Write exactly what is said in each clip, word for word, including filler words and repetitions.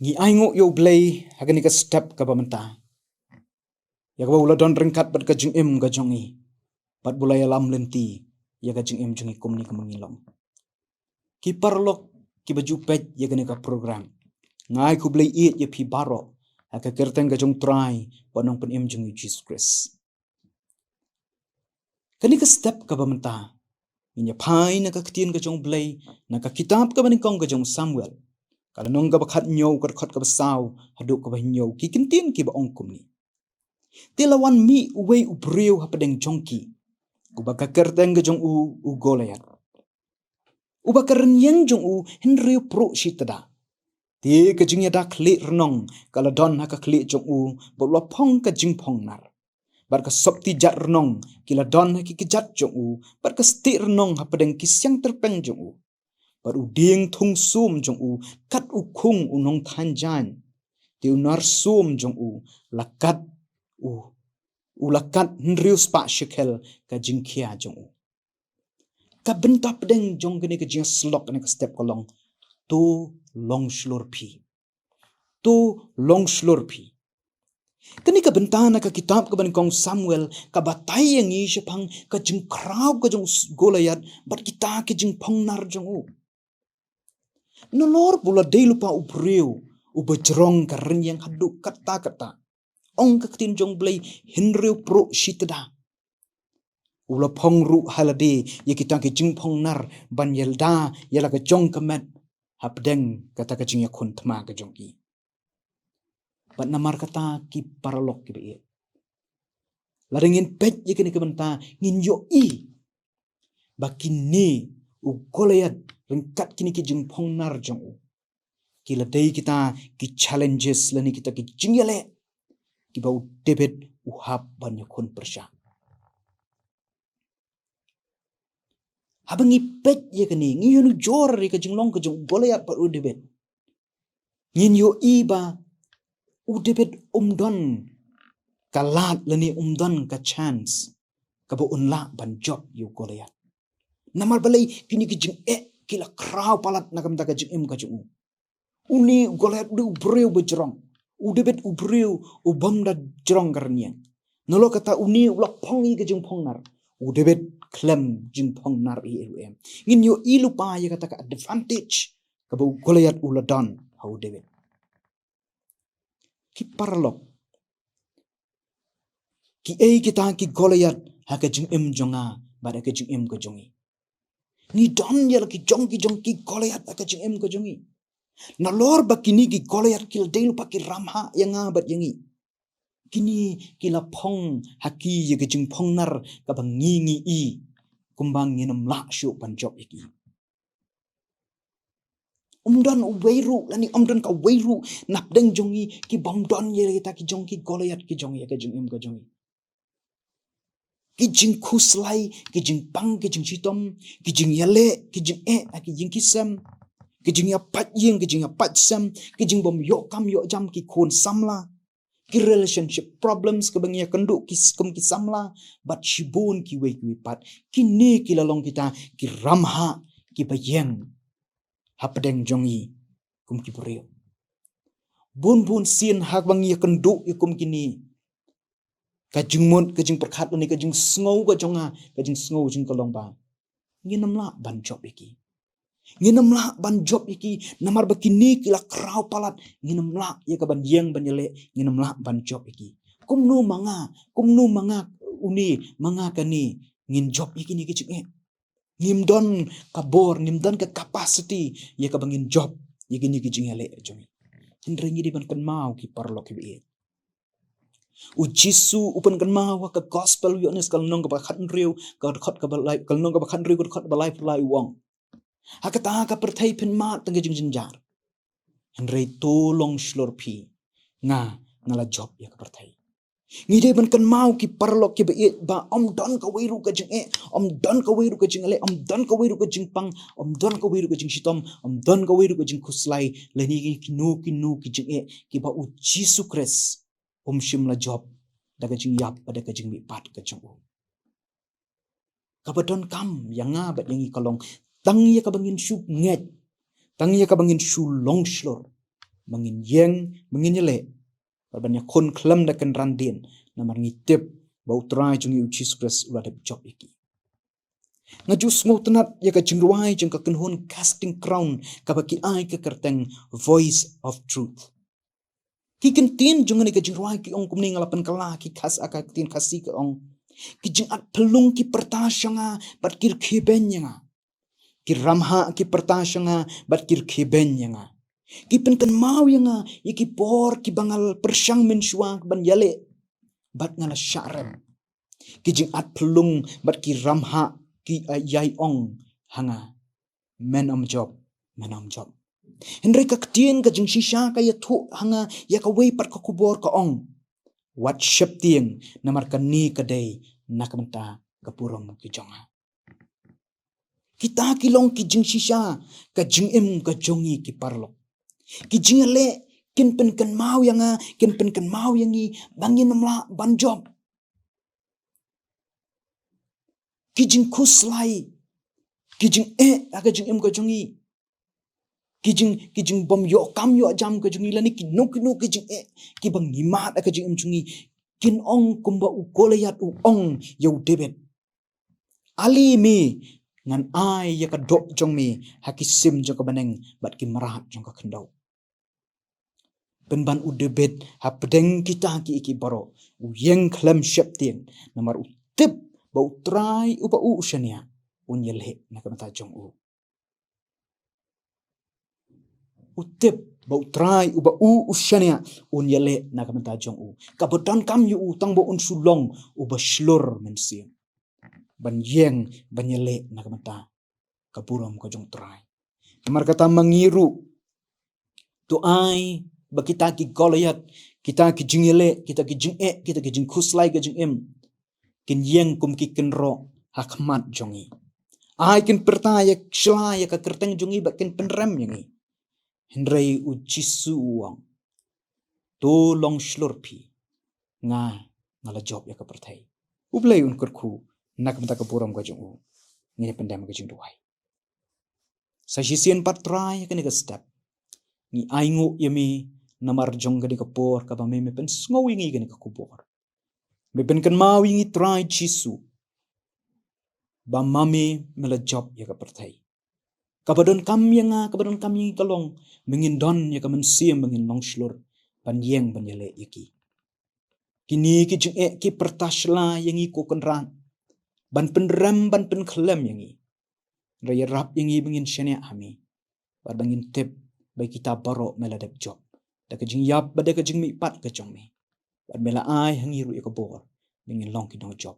Ngi ainguh ïa U Blei ha kane ka step kaba mynta, ïa kaba u la don ryngkat bad ka jingim ka jong ngi, bad ba u la ïalam lynti ïa ka jingim jong ngi kumne kumba ngi long. Ki paralok kiba ju peit ïa kane ka program, nga ai khublei ïeit ïa phi baroh ha ka kyrteng ka jong U Trai bad Nongpynim jong ngi U Jisu Khrist. Kane ka step kaba mynta, ngin ïa phai na ka ktien ka jong U Blei, na ka kitab kaba nyngkong ka jong u Samuel, ka lynnong kaba khathynñiew, ka dkhot kaba saw haduh kaba hynñiew. Ki kyntien kiba ong kumne: Te la wan mih uwei u briew hapdeng jong ki, uba ka kyrteng ka jong u, u Goliath, uba ka rynïeng jong u hynriew pruh shi tda. Te ka jingïada khlieh rnong ka la don ha ka khlieh jong u, bad u la phong ka jingphong nar. Bad ka sopti jat rnong ki la don ha ki kjat jong u, bad ka stieh rnong hapdeng ki siang tyrpeng jong u. Bad u dieng thung sum jong u kat u khung u nongthaiñ jaiñ. Te u nar sum jong u la kat u, u la kat hynriew spah shekel ka jingkhia jong u. Ka bynta pdeng jong kane ka jingïasyllok kane ka step ka long: To long shlur phi. To long shlur phi. Kane ka bynta na ka kitab kaba nyngkong Samuel ka batai ïa ngi shaphang ka jingkhraw ka jong u Goliath bad kita ki jingphong nar jong u. Nalor ba u la dei lypa u briew uba jrong, ka rynïeng haduh katta katta, ong ka ktien jong U Blei, hynriew pruh shi tda, u la phong ruh ha lade ïa kita ki jingphong nar ban ïada ïa la ka jong ka met hapdeng kata ka jingïakhun thma ka jong ki. Bad namar kata, ki paralok kiba ïeit, lada ngin peit ïa kane ka bynta, ngin ïohi ba kine, u Goliath ryngkat kine ki jingphong nar jong u, ki la dei kita ki challenges lane kita ki jingïaleh kiba u David u hap ban ïakhun pyrshah. Haba ngi peit ïa kane, ngi ïanujor ïa ka jinglong ka jong u Goliath bad u David, ngin ïohi ba u David um don ka lad lane um don ka chance kaba un lah ban jop ïa u Goliath. Namar balei? Kine ki jingeh ki la khraw palat na ka bynta ka jingim ka jong u. Une u Goliath u dei u briew ba jrong. U David u briew u bym da jrong ka rynïeng. Nalor kata une u la phong ïa ka jingphong nar. U David khlem jingphong nar ei ei ruh em. Ngin ïohi lypa ïa kata ka advantage kaba u Goliath u la don ha u David. Ki paralok, kiei kita ki Goliath ha ka jingim jong nga bad ha ka jingim ka jong ngi? Ngi don ïa la ki jong ki jong ki Goliath ha ka jingim ka jong ngi. Nalor ba kine ki Goliath ki la dei lypa ki ramhah ïa nga bad ïa ngi, kine ki la phong ha ki ïa ka jingphong nar kaba ngi, ngi i kumba ngin ym lah shuh ban jop ïa ki. Um don uwei ruh lane um don kawei ruh napdeng jong ngi ki bym don ïa kita ki jong ki Goliath ki jong ngi ha ka jingim ka jong ngi. Ki jingkhuslai, ki jingpang, ki jingshitom, ki jingïaleh, ki jingeh ha ki ïing ki sem, ki jingïapait ïing, ki jingïapait sem, ki jingbym ïoh kam ïoh jam, ki khun samla, ki relationship problems kaba ngi ïakynduh ki s-, kum ki samla, bad shibun kiwei kiwei pat. Kine ki la long kita ki ramhah kiba ïeng hapdeng jong ngi kum ki briew. Bun bun sien haba ngi ïakynduh ïa kum kine, ka jingmut, ka jingpyrkhat lane ka jingsngew ka jong nga, ka jingsngew jong nga ka long ba ngin ym lah ban jop ïa ki. Ngin ym lah ban jop ïa ki namar ba kine ki la khraw palat. Ngin ym lah ïa ka ban ïeng ban ïaleh, ngin ym lah ban jop ïa ki. Kumno ma nga, kumno ma nga une, ma nga kane, ngin jop ïa kine ki jingeh? Ngim don ka bor, ngim don ka capacity ïa kaba ngin jop ïa kine ki jingïaleh jong ngi. Hynrei ngi dei ban kynmaw, ki paralok kiba ïeit, U Jisu u pynkynmaw ha ka Gospel u Ïoannis ka lynnong kaba khathynriew, ka dkhot kaba lai, ka lynnong kaba khathynriew, ka dkhot kaba laiphew lai, u ong: Ha kata ka pyrthei phin mad tang ka jingjynjar. Hynrei to long shlur phi, nga, nga la jop ïa ka pyrthei. Ngi dei ban kynmaw, ki paralok kiba ïeit, ba ym don kawei ruh ka jingeh, ym don kawei ruh ka jingeh, ym don kawei ruh ka jingpang, ym don kawei ruh ka jingshitom, ym don kawei ruh ka jingkhuslai, lane kino kino ki jingeh kiba U Jisu Khrist um shym la jop da ka jingïap bad da ka jingmihpat ka jong u. Kaba donkam ïa nga bad ïa ngi ka long tang ïa kaba ngin shu ngeit, tang ïa kaba ngin shu long shlur. ba ngin ïeng, ba ngin ïaleh, bad ban ïakhun khlem da kynran dien, namar ngi tip ba U Trai jong ngi U Jisu Khrist u la dep jop ïa ki. Nga ju sngewtynnat ïa ka jingrwai jong ka kynhun Casting Crown kaba ki ai ka kyrteng Voice of Truth. Ki kyntien jong kane ka jingrwai ki ong kumne, nga la pynkylla ki Khasi, ha ka ktien Khasi ka ong: Ki jingat phyllung ki pyrta sha nga bad ki rkhie beiñ ïa nga. Ki ramhah ki pyrta sha nga bad ki rkhie beiñ ïa nga. Ki pynkynmaw ïa nga ïa ki por kiba nga la pyrshang mynshuwa ban ïaleh bad nga la shah rem. Ki jingat phyllung bad ki ramhah ki, eh, ïai ong ha nga: Men ym jop, men ym jop. Hynrei ka ktien ka jingshisha ka ïathuh ha nga ïa kawei pat ka khubor, ka ong: Wat sheptieng, namar kane ka dei na ka bynta ka burom ka jong nga. Kita ki long ki jingshisha ka jingim ka jong ngi ki paralok. Ki jingïaleh kin pynkynmaw ïa nga, kin pynkynmaw ïa ngi ba ngin ym lah ban jop. Ki jingkhuslai, ki jingeh ha ka jingim ka jong ngi, ki jing, ki jingbym ïoh kam ïoh jam ka jong ngi, lane kino kino ki jingeh kiba ngi mad ha ka jingim jong ngi, kin ong kumba u Goliath u ong ïa u David: Ale me, ngan ai ïa ka doh jong me ha ki sim jong ka bneng bad ki mrad jong ka khyndew. Pynban u David, hapdeng kita kiei kiei baroh, u ïeng khlem sheptieng, namar u tip ba U Trai uba u u shaniah un ïaleh na ka bynta jong u. U tip ba U Trai uba u u shaniah un ïaleh na ka bynta jong u. Kaba donkam ïa u tang ba un shu long uba shlur mynsiem ban ïeng ban ïaleh na ka bynta ka burom ka jong U Trai. Namar kata ma ngi ruh, to ai ba kita ki Goliath, kita ki jingïaleh, kita ki jingeh, kita ki jingkhuslai ka jingim, kin ïeng kum ki kynroh ha khmat jong ngi. Ai kin pyrta ïa, shla ïa ka kyrteng jong ngi bad kin pynrem ïa ngi. Hynrei U Jisu u ong: To long shlur phi, nga, nga la jop ïa ka pyrthei. U Blei un kyrkhu na ka bynta ka burom ka jong u. Ngin ïa pyndem ka jingduwai. Sa shisien pat Trai, ha kane ka step ngi ainguh ïa me namar jong kane ka por kaba me, me pynsngew ïa ngi kane ka khubor. Me pynkynmaw ïa ngi Trai Jisu ba ma me, me la jop ïa ka pyrthei. Kaba donkam ïa nga, kaba donkam ïa ngi ka long ba ngin don ïa ka mynsiem ba ngin long shlur ban ïeng ban ïaleh ïa ki. Kine ki jingeh ki pyrta shla ïa ngi ko Kynrad, ban pynrem ban pynkhlem ïa ngi. Hynrei ïarap ïa ngi ba ngin shaniah ha me bad ba ngin tip ba kita baroh me la dep jop da ka jingïap bad da ka jingmihpat ka jong me. Bad me la ai ha ngi ruh ïa ka bor ba ngin long ki nongjop.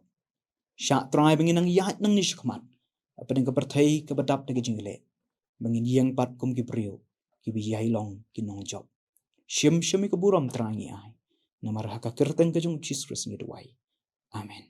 Shah Trai ba ngin nang ïaid nangne shakhmat hapdeng ka pyrthei kaba dap da ka jingïaleh, ba ngin ïeng pat kum ki briew kiba ïai long ki nongjop. Shim, shim ïa ka burom Trai ngi ai. Namar ha ka kyrteng ka jong U Jisu Khrist ngi duwai. Amen.